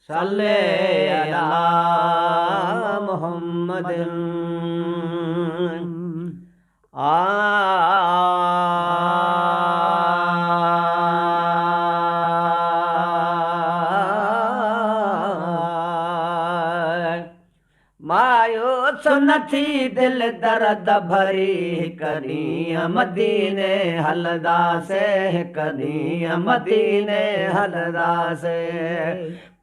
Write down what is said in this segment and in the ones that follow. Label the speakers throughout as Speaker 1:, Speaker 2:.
Speaker 1: صلي على محمد. मायूस न थी दिल दर्द भरी, हिक ॾींहुं मदीने हलंदासीं, हिक ॾींहुं मदीने हलंदासीं।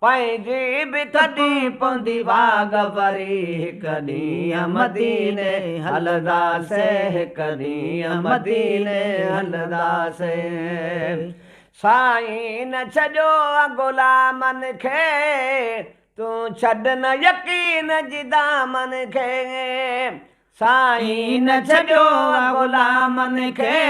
Speaker 1: पंहिंजी बि कॾहिं पवंदी वाग वरी, हिक ॾींहुं मदीने हलंदासीं, हिक ॾींहुं मदीने हलंदासीं। साईं न छॾियो गुलामनि खे, तूं छॾ न यकीन जी दामन खे। साईं न छॾियो गुलामनि खे,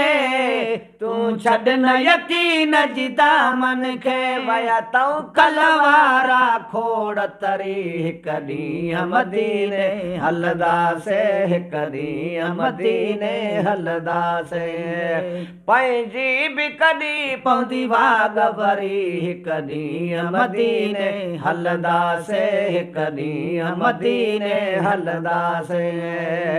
Speaker 1: तूं छॾ न यकीन जी दामन खे। वया तूं कलवारा खोड़ तरी, हिक ॾींहुं मदीने हलंदासीं, हिक ॾींहुं मदीने हलंदासीं। पंहिंजी बि कॾहिं पवंदी वाग वरी, हिक ॾींहुं मदीने हलंदासीं, हिक ॾींहुं मदीने हलंदासीं।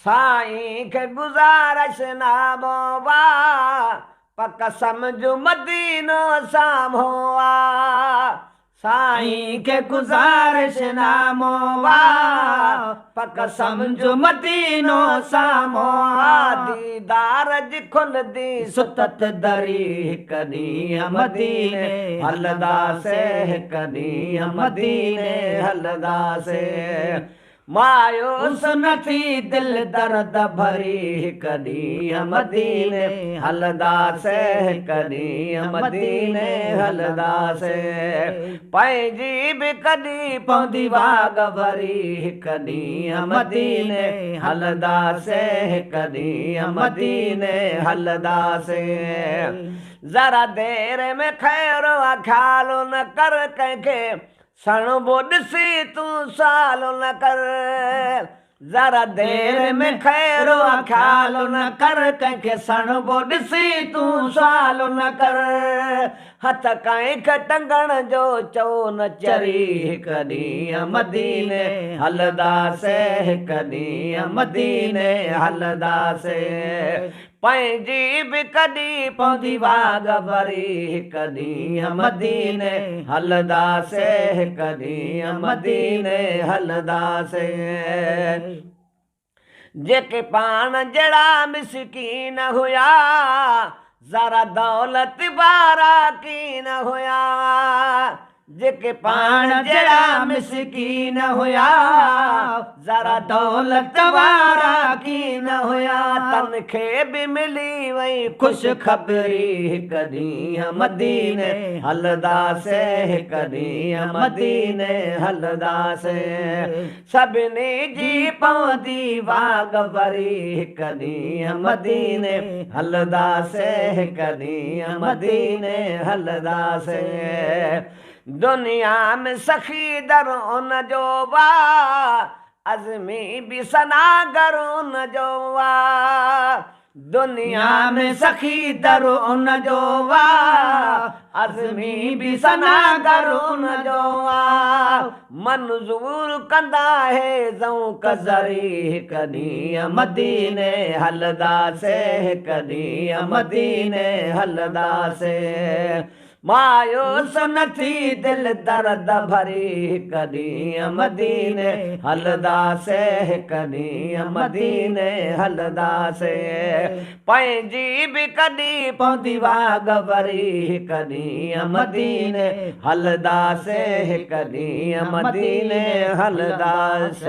Speaker 1: साईं खे गुज़ारिश नामो वा, पक सम्झ मदीनो साम्हूं आ। साईं खे गुज़ारिश नामो वा, पक सम्झ मदीनो साम्हूं आ। दीदार जी खुलंदी सुतत दरी, हिक ॾींहुं मदीने हलंदासीं, हिक ॾींहुं मदीने हलंदासीं। मायूस न थी दिल दर्द भरी, हिक ॾींहुं मदीने हलंदासीं, हिक ॾींहुं मदीने हलंदासीं। पंहिंजी बि कॾहिं पवंदी वाग वरी, हिक ॾींहुं मदीने हलंदासीं, हिक ॾींहुं मदीने हलंदासीं। ज़रा देर में ख़ैर ख़्याल न कर कंहिंखे, सणबो ॾिसी तूं साल न कर। ज़रा देर में ख़ैर ख़्याल न कर कंहिंखे, सणबो ॾिसी तूं साल न कर। हथ कंहिंखे टंगण जो चओ न चरी, हिक ॾींहुं मदीने हलंदासीं, हिक ॾींहुं मदीने हलंदासीं। पंहिंजी बि कॾहिं पवंदी वाग वरी, हिक ॾींहुं मदीने हलंदासीं, हिक ॾींहुं मदीने हलंदासीं। जेके पाण जहिड़ा मिसकीन हुया, ज़रा दौलत वारा कीन हुया। जेके पाण जहिड़ा मिसकीन हुया, ज़रा दौलत वारा कीन हुया। तन खे बि मिली वई ख़ुशख़बरी, हिक ॾींहुं मदीने हलंदासीं, हिक ॾींहुं मदीने हलंदासीं। सभिनी जी पवंदी वाग वरी, हिक ॾींहुं मदीने हलंदासीं, हिक ॾींहुं मदीने हलंदासीं। दुनिया में सखी दर उन जो वा, अज़मी बि सनागर उन जो वा। दुनिया में सखी दर उन जो वा, अज़मी बि सनागर उन जो वा। मंज़ूर कंदा हे ज़ौक़ ज़री, हिक ॾींहुं मदीने हलंदासीं, हिक ॾींहुं मदीने हलंदासीं। मायूस न थी दिल दर्द भरी, हिक ॾींहुं मदीने हलंदासीं, हिक ॾींहुं मदीने हलंदासीं। पंहिंजी बि कॾहिं पवंदी वाग वरी, हिक ॾींहुं मदीने हलंदासीं, हिक ॾींहुं मदीने हलंदासीं।